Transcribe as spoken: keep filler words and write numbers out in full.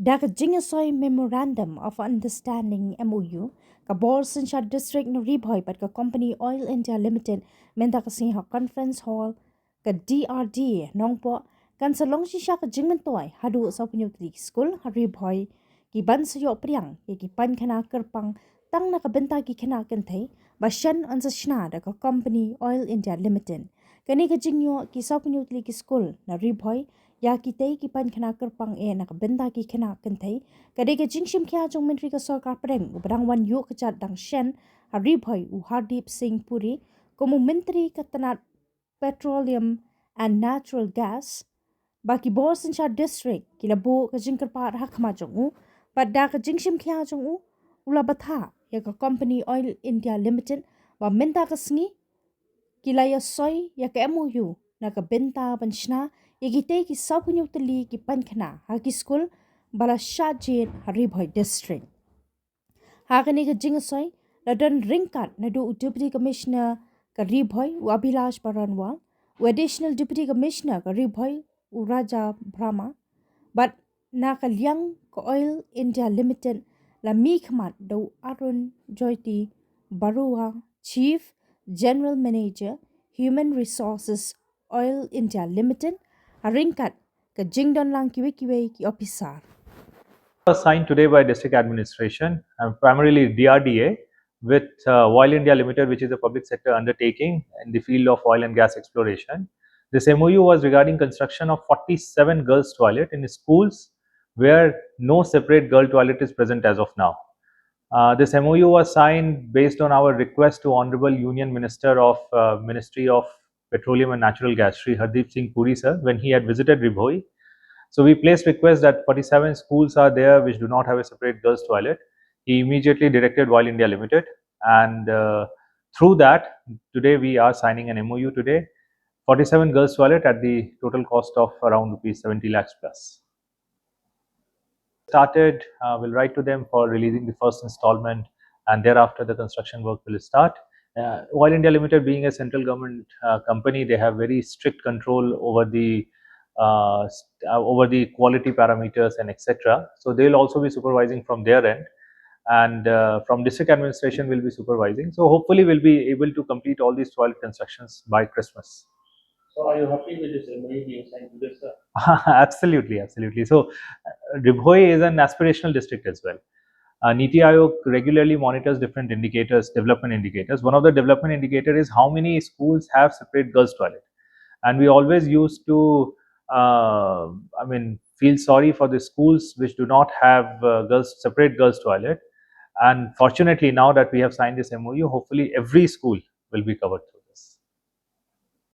Da ka jingïasoi Memorandum of Understanding, M O U, ka Bor Synshar District na Ri Bhoi bad ka Company Oil India Limited mynta ka sngi ha Conference Hall ka D R D A Nongpoh, kan sa long shisha ka jingmyntoi haduh sawphew hynñiew tylli ki skul ha Ri Bhoi, ki ban sa ïoh pdiang ïa ki painkhana kyrpang tang na ka bynta ki khynnah kynthei, ba shen yn sa shna da ka Company Oil India Limited. Kane ka jingïoh ki sawphew hynñiew tylli ki skul na Ri Bhoi ïa kitei ki painkhana kyrpang eh na ka bynta ki khynnah kynthei, ka dei ka jingshim khia jong u Myntri ka Sorkar Pdeng uba dang wan ïuh kjat dang shen ha Ri Bhoi, u Hardeep Singh Puri, kum u Myntri ka tnat Petroleum and Natural Gas, ba ki Bor Synshar District ki la buh ka jingkyrpad ha khmat jong u, bad da ka jingshim khia jong u, u la bthah ïa ka Company Oil India Limited ba mynta ka sngi ki la ïasoi ïa ka M O U na ka bynta ban shna ïa kitei ki sawphew hynñiew tylli ki painkhana ha ki skul ba la shah jied ha Ri Bhoi District. Ha kane ka jingsoi la don ryngkat naduh u Deputy Commissioner ka Ri Bhoi, u Abhilash Baranwal, u Additional Deputy Commissioner ka Ri Bhoi, u Raja Brahma, bad na ka liang ka Oil India Limited la mihkhmat da u Arun Jyoti Baruah, Chief General Manager, Human Resources, Oil India Limited, ha ryngkat ka jingdon lang kiwei kiwei ki officer. Was signed today by District Administration and primarily D R D A with uh, Oil India Limited, which is a public sector undertaking in the field of oil and gas exploration. This M O U was regarding construction of forty-seven girls' toilet in schools where no separate girl toilet is present as of now. Uh, this M O U was signed based on our request to Honorable Union Minister of uh, Ministry of Petroleum and Natural Gas, Shri Hardeep Singh Puri sir, when he had visited Ri Bhoi. So we placed request that forty-seven schools are there which do not have a separate girls' toilet. He immediately directed Oil India Limited, and uh, through that, today we are signing an M O U today. Forty-seven girls' toilet at the total cost of around rupees seventy lakhs plus. Started, uh, we'll write to them for releasing the first installment, and thereafter the construction work will start. Uh, Oil India Limited, being a central government uh, company, they have very strict control over the uh, st- uh, over the quality parameters and et cetera. So they'll also be supervising from their end, and uh, from district administration will be supervising. So hopefully we'll be able to complete all these toilet constructions by Christmas. So are you happy with this M O U being signed today, sir? Absolutely, absolutely. So uh, Ri Bhoi is an aspirational district as well. Uh, NITI Aayog regularly monitors different indicators, development indicators. One of the development indicator is how many schools have separate girls' toilet, and we always used to, uh, I mean, feel sorry for the schools which do not have uh, girls separate girls' toilet. And fortunately, now that we have signed this M O U, hopefully every school will be covered.